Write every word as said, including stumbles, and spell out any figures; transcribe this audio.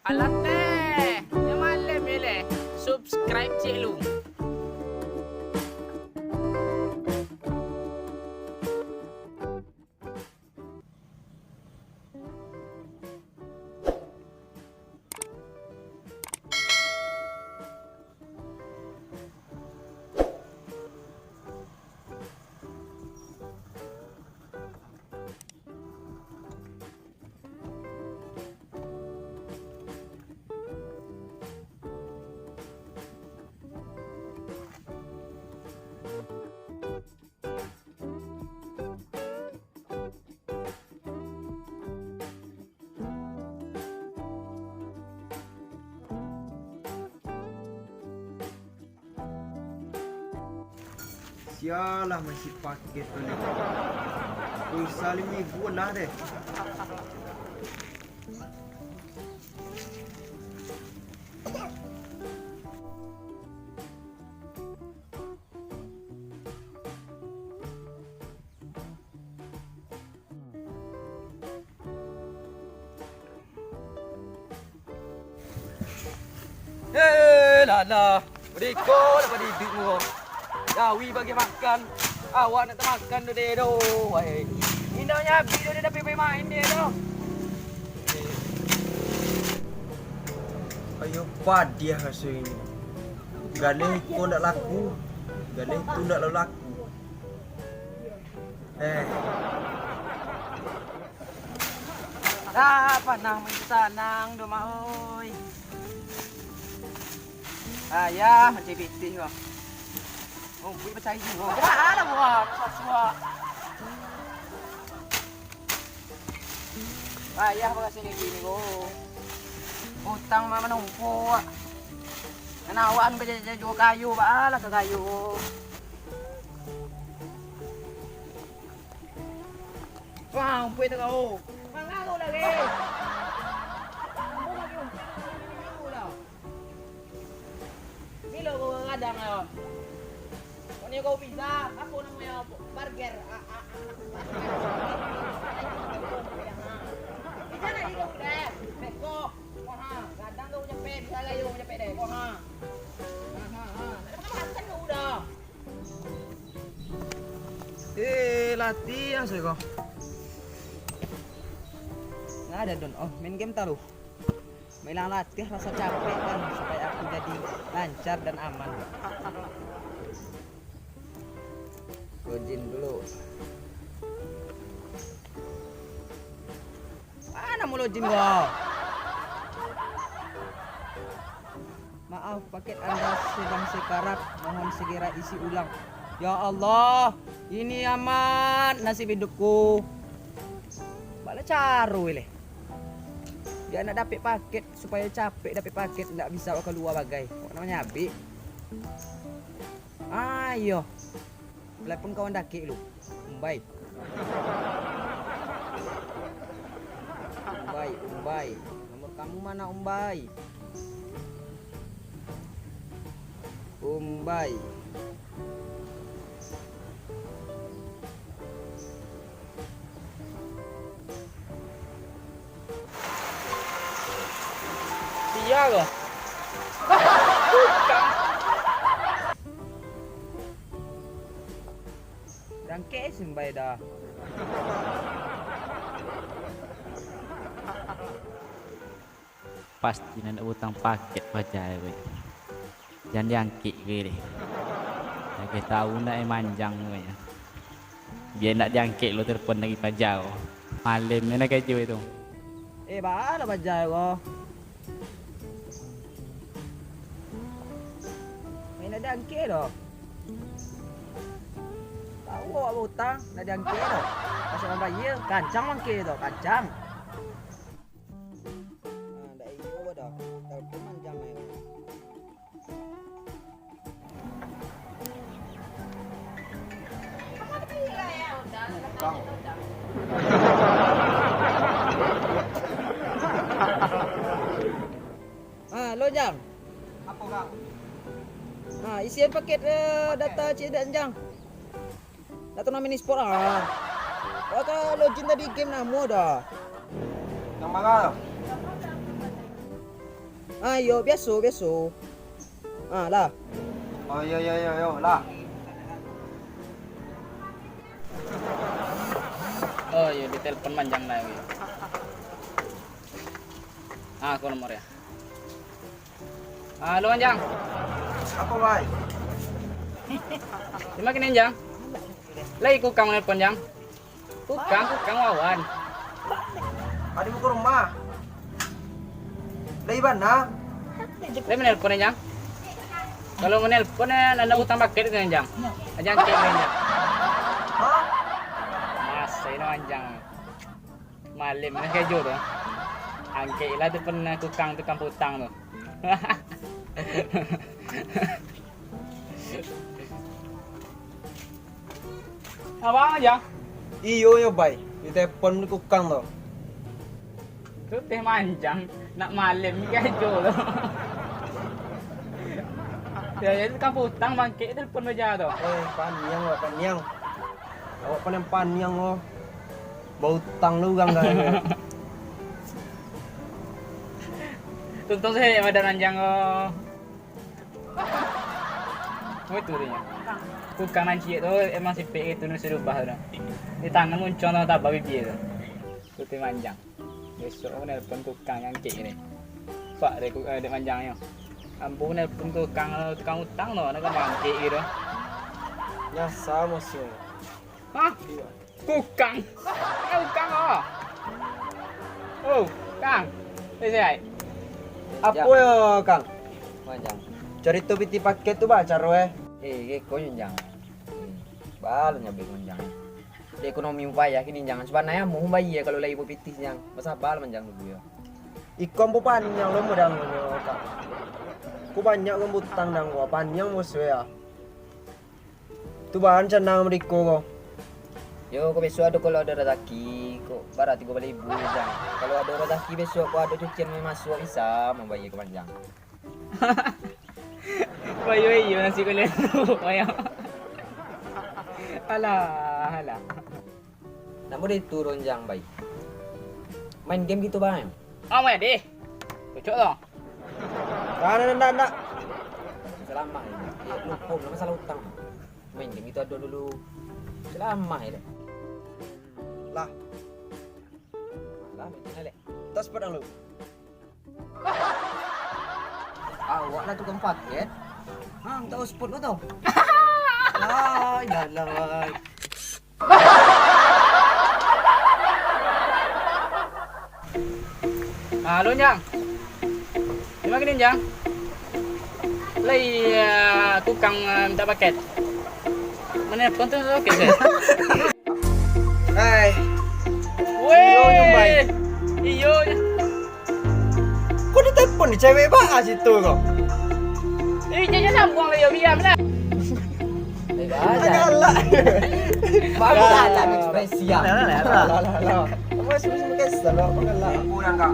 Alah teh, nyo malem yo leh. Subscribe ciek lu. Sialah masih paket tu ni. Pulsa limo ribu lah deh. Eh, lah, lah. Beko lah pada iduik mu ko. Jawi bagi makan. Awak nak tamakan tu deh tu. Wahai. Indak nyabi tu dia dapek main dia tu. Ayo padiah raso ini. Galeh ko ndak laku. Galeh tu ndak lalu laku. Eh. Ah, panah main sanang do, Mak, oi. Ayah, macam pitih ko. Rumpuik pacah juo. Alah, buah, suak-suak. Ayah, bakasih ni kini ko. Utang mah manumpuak. Nan awak anu ka jajuo kayu, baalah ka kayu. Wah, umpuik tu kau. Mangaruh lagi. Mangaruh lah. Bilo kau gadang lah. Kau ni kau pizza, apa namanya? Burger. Ah, ah, ah. Pizza nak ikut deh. Beko. Wah, gadang kau nyepet, salah yo nyepet deh. Wah. Ha, ha, ha. Tak ada makan kau dah. Eh, latihan sajo ko. Nggak ada, Don. Oh, main game taruh. Mailang latiah rasa capek kan, supaya aku jadi lancar dan aman. Login dulu. Mana mulo jin ko? Maaf, paket Anda sedang sekarat, mohon segera isi ulang. Ya Allah, ini amat nasib hidupku. Bala caro ileh. Biar nak dapek paket, supaya capek dapek paket, ndak bisa kalua bagai. Kok namanya abik? Ayo. Telepon kawan dakek lu. Umbai. Umbai, Umbai. Nomor kamu mana, Umbai? Umbai. Sia ko? Tukang. Dangkek si Umbai dah. Pasti nan utang paket paja ko. Jan diangkek ko deh. Lagi tahu ndak eh manjang ko. Bia ndak diangkek lo telepon lagi paja ko. Malem ni nak kerja itu. Eh, baa lah paja ko. Main ndak diangkek doh. Tahu awak bautang, ndak diangkek doh. Masa mambayia, kancang mangkek doh, kancang. Nah, ndak iyo doh. Telepon manjang ai. Ah, lo, Jang. Apo, Kang? Ah, isian paket, eh, data cik dan Jang. Nak turnamen e-sport ah. Wah, kalau login tadi game namo dah. Yang mana? Ah, iyo, biaso, biaso. Ah, lah. Oh, iyo, iyo, iyo, iyo, lah. Oh, iyo, ditelepon Manjang lai. Ah, ko nomornyo. Ah, halo, Manjang. Apo, Bai? Di ma kini, Jang? Lai Kukang nelpon, Jang. Kukang, Kukang Wawan. Ado di muko rumah. Lai bana? Lai manelpon, Jang? Kalau manelpon, eh, ndak utang paket, Jang. Jang cek, Jang. Hah? Masa ino, Jang. Malem lah karajo tu. Angkek lah tu pernah tukang, tukang putang tu. Abang aja. Iyo yo, Bai. Ditelepon tukang tu. Tu teh Manjang, nak malem karajo tu. Ya, ya, tukang putang bangkek telepon baja tu. Eh, paniang, Wak, paniang. Awak paniang-paniang, oh. Bautang lu urang dah. Tuntung sajo badan Manjang, oh. Oh, itu dia. Tukang nan ciek tu emang sipek itu, nu sudah ubah tu. Di tangan muncuang tu, tabah bibia tu. Putih Manjang. Besok aku nelpon tukang yang kek ni. Pak, dek, ku-, eh, dek Manjang nyo. Ambo nelpon tukang, tukang utang tu, nak bangkek gitu. Nyasa musuh. Hah? Iya. Kukang. Eh, Kukang, oh. Oh, Kang. Eh, sehat? Apo yo, Kang? Manjang. Carito pitih paket tu, ba, caro, eh? Eh, keko nyo, Jang. Hmm. Balo nyo, Bang Manjang. Di ekonomi payah kini, Jang. Sabananyo, mau bayar kalau lai buah pitih, Jang. Basaba, Manjang, dulu, yo. Iko ambo paniang lo modang nyo, Kang. Ku banyak urang butang dang, ku paniang bos, yo. Tu bahan canang meriko ko. Yo, ko besok ado, kalau ado razaki, ko bara tigo baleh ribu, Jang. Kalau ado razaki besok, ko ado cucian nan masuak, bisa mambayar ko, Manjang. Bayo iyo nasi kuliah tu, bayo. Alah, alah. Namo deh tu, Ronjang, Bai? Main game gitu, Bang. Ah, main deh. Cocok tu. Ndak, ndak, ndak, ndak. Salama ini. Eh, lupo, ndak masalah utang. Main game itu ado dulu. Salama ini. Lah. Lah, main lek. Tas pedang lu. Awak lah tukang paket. Hah, minta hotspot lu tu. Lai, lai, lai. Halo, Jang. Di ma kini, Jang? Lai, eh, tukang, eh, minta paket. Manelpon tu oke, oke. Hai. Weh. Iyo, Jang, Bai. Iyo, Jang. Kok ditelepon di cewek bah situ kok? Eh, jangan sambung lah, yo, diam lah. Eh, galak. Bagus galak ekspresi, ya. Lah, lah, lah, lah. Lah, lah, lah. Apa ekspresi pakai salah, apa galak? Kurang, Kak.